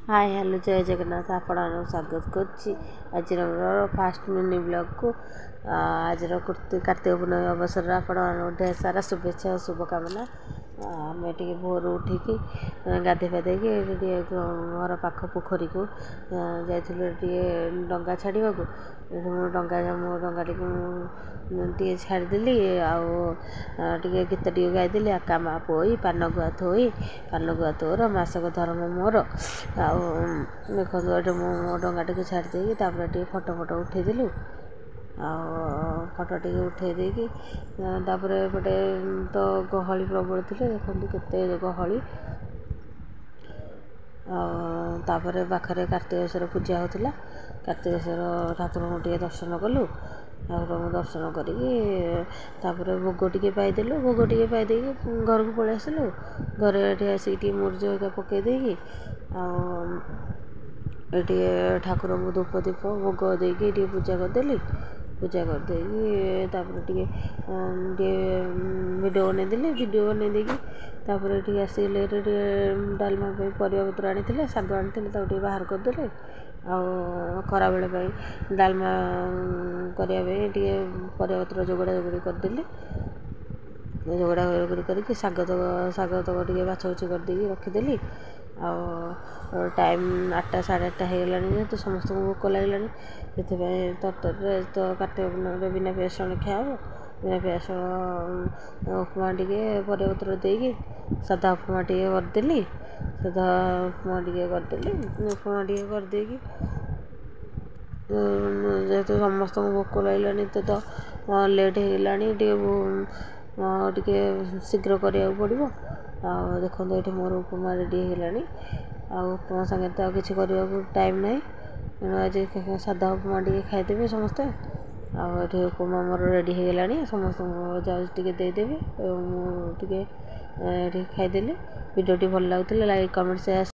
ହାଏ hello, ଜୟ ଜଗନ୍ନାଥ। ଆପଣମାନଙ୍କୁ ସ୍ୱାଗତ କରୁଛି ଆଜିର ମୋର ଫାଷ୍ଟ ମିନି ବ୍ଲଗ୍କୁ। ଆଜିର କାର୍ତ୍ତିକ ପୂର୍ଣ୍ଣିମା ଅବସରରେ ଆପଣମାନଙ୍କୁ ଢେର ସାରା ଶୁଭେଚ୍ଛା ଓ ଶୁଭକାମନା। ଆମେ ଟିକେ ଭୋରୁ ଉଠିକି ଗାଧୋଇ ପାଧେଇକି ଏଠି ଟିକେ ଘର ପାଖ ପୋଖରୀକୁ ଯାଇଥିଲୁ ଟିକେ ଡଙ୍ଗା ଛାଡ଼ିବାକୁ। ଏଠି ମୁଁ ଡଙ୍ଗା ମୋ ଡଙ୍ଗାଟିକୁ ମୁଁ ଟିକେ ଛାଡ଼ିଦେଲି ଆଉ ଟିକେ ଗୀତ ଟିକେ ଗାଇଦେଲି। ଆକା ମା ପୋଇ ପାନ ଗୁଆ ଥୋଇ, ପାନ ଗୁଆ ତୋର ମାସକ ଧର୍ମ ମୋର। ଆଉ ଦେଖନ୍ତୁ, ଏଠି ମୁଁ ମୋ ଡଙ୍ଗାଟିକୁ ଛାଡ଼ି ଦେଇକି ତାପରେ ଟିକେ ଫଟୋ ଫଟୋ ଉଠେଇଦେଲୁ। ଆଉ ଫଟୋ ଟିକେ ଉଠେଇ ଦେଇକି ତାପରେ ଏପଟେ ତ ଗହଳି ପ୍ରବଳ ଥିଲେ, ଦେଖନ୍ତୁ କେତେ ଗହଳି। ଆଉ ତାପରେ ପାଖରେ କାର୍ତ୍ତିକେଶ୍ୱର ପୂଜା ହେଉଥିଲା, କାର୍ତ୍ତିକେଶ୍ୱର ଠାକୁରଙ୍କୁ ଟିକେ ଦର୍ଶନ କଲୁ। ଠାକୁରଙ୍କୁ ଦର୍ଶନ କରିକି ତାପରେ ଭୋଗ ଟିକେ ପାଇଦେଲୁ। ଭୋଗ ଟିକେ ପାଇ ଦେଇକି ଘରକୁ ପଳେଇ ଆସିଲୁ। ଘରେ ଏଠି ଆସିକି ଟିକେ ମୁରୁଜ ହେରିକା ପକାଇ ଦେଇକି ଆଉ ଟିକେ ଠାକୁରଙ୍କୁ ଧୂପ ଦୀପ ଭୋଗ ଦେଇକି ଟିକେ ପୂଜା କରିଦେଲି। ପୂଜା କରିଦେଇକି ତାପରେ ଟିକେ ଟିକେ ଭିଡ଼ିଓ ବନେଇଦେଲି। ଭିଡ଼ିଓ ବନେଇ ଦେଇକି ତାପରେ ଟିକେ ଆସିକି ଲେଟ୍ରେ ଟିକେ ଡାଲମା ପାଇଁ ପରିବାପତ୍ର ଆଣିଥିଲେ, ଶାଗ ଆଣିଥିଲେ, ତାକୁ ଟିକେ ବାହାର କରିଦେଲି। ଆଉ ଖରାବେଳ ପାଇଁ ଡାଲମା କରିବା ପାଇଁ ଟିକେ ପରିବାପତ୍ର ଯୋଗାଡ଼ ଯୋଗଡ଼ି କରିଦେଲି। ଯୋଗାଡ଼ ଯୋଗଡ଼ି କରିକି ଶାଗ ତକ ଟିକେ ବାଛ ବୁଛି କରିଦେଇକି ରଖିଦେଲି। ଆଉ ଟାଇମ୍ 8ଟା 8:30 ହେଇଗଲାଣି, ଯେହେତୁ ସମସ୍ତଙ୍କୁ ଭୋକ ଲାଗିଲାଣି, ସେଥିପାଇଁ ତରତରରେ ତ କାର୍ତ୍ତିକ ପୂର୍ଣ୍ଣିମାରେ ବିନା ପିଆଜ ରସୁଣ ଖିଆ ହେବ। ବିନା ପିଆଜ ରସୁଣ ଉପମା ଟିକେ ପରିବାପତ୍ର ଦେଇକି ସାଧା ଉପମା ଟିକେ କରିଦେଲି। ସାଧା ଉପମା ଟିକେ କରିଦେଲି। ଉପମା ଟିକେ କରିଦେଇକି, ଯେହେତୁ ସମସ୍ତଙ୍କୁ ଭୋକ ଲାଗିଲାଣି, ତ ଲେଟ୍ ହେଇଗଲାଣି, ଟିକେ ଟିକେ ଶୀଘ୍ର କରିବାକୁ ପଡ଼ିବ। ଆଉ ଦେଖନ୍ତୁ, ଏଠି ମୋର ଉପମା ରେଡ଼ି ହେଇଗଲାଣି। ଆଉ ଉପମା ସାଙ୍ଗରେ ତ ଆଉ କିଛି କରିବାକୁ ଟାଇମ୍ ନାହିଁ, ତେଣୁ ଆଜି ସାଧା ଉପମା ଟିକେ ଖାଇଦେବେ ସମସ୍ତେ। ଆଉ ଏଠି ଉପମା ମୋର ରେଡ଼ି ହେଇଗଲାଣି, ସମସ୍ତଙ୍କୁ ଯାଉଛି ଟିକେ ଦେଇଦେବି ଏବଂ ମୁଁ ଟିକେ ଏଠି ଖାଇଦେଲି। ଭିଡ଼ିଓଟି ଭଲ ଲାଗୁଥିଲେ ଲାଇକ୍, କମେଣ୍ଟ, ସେୟାର।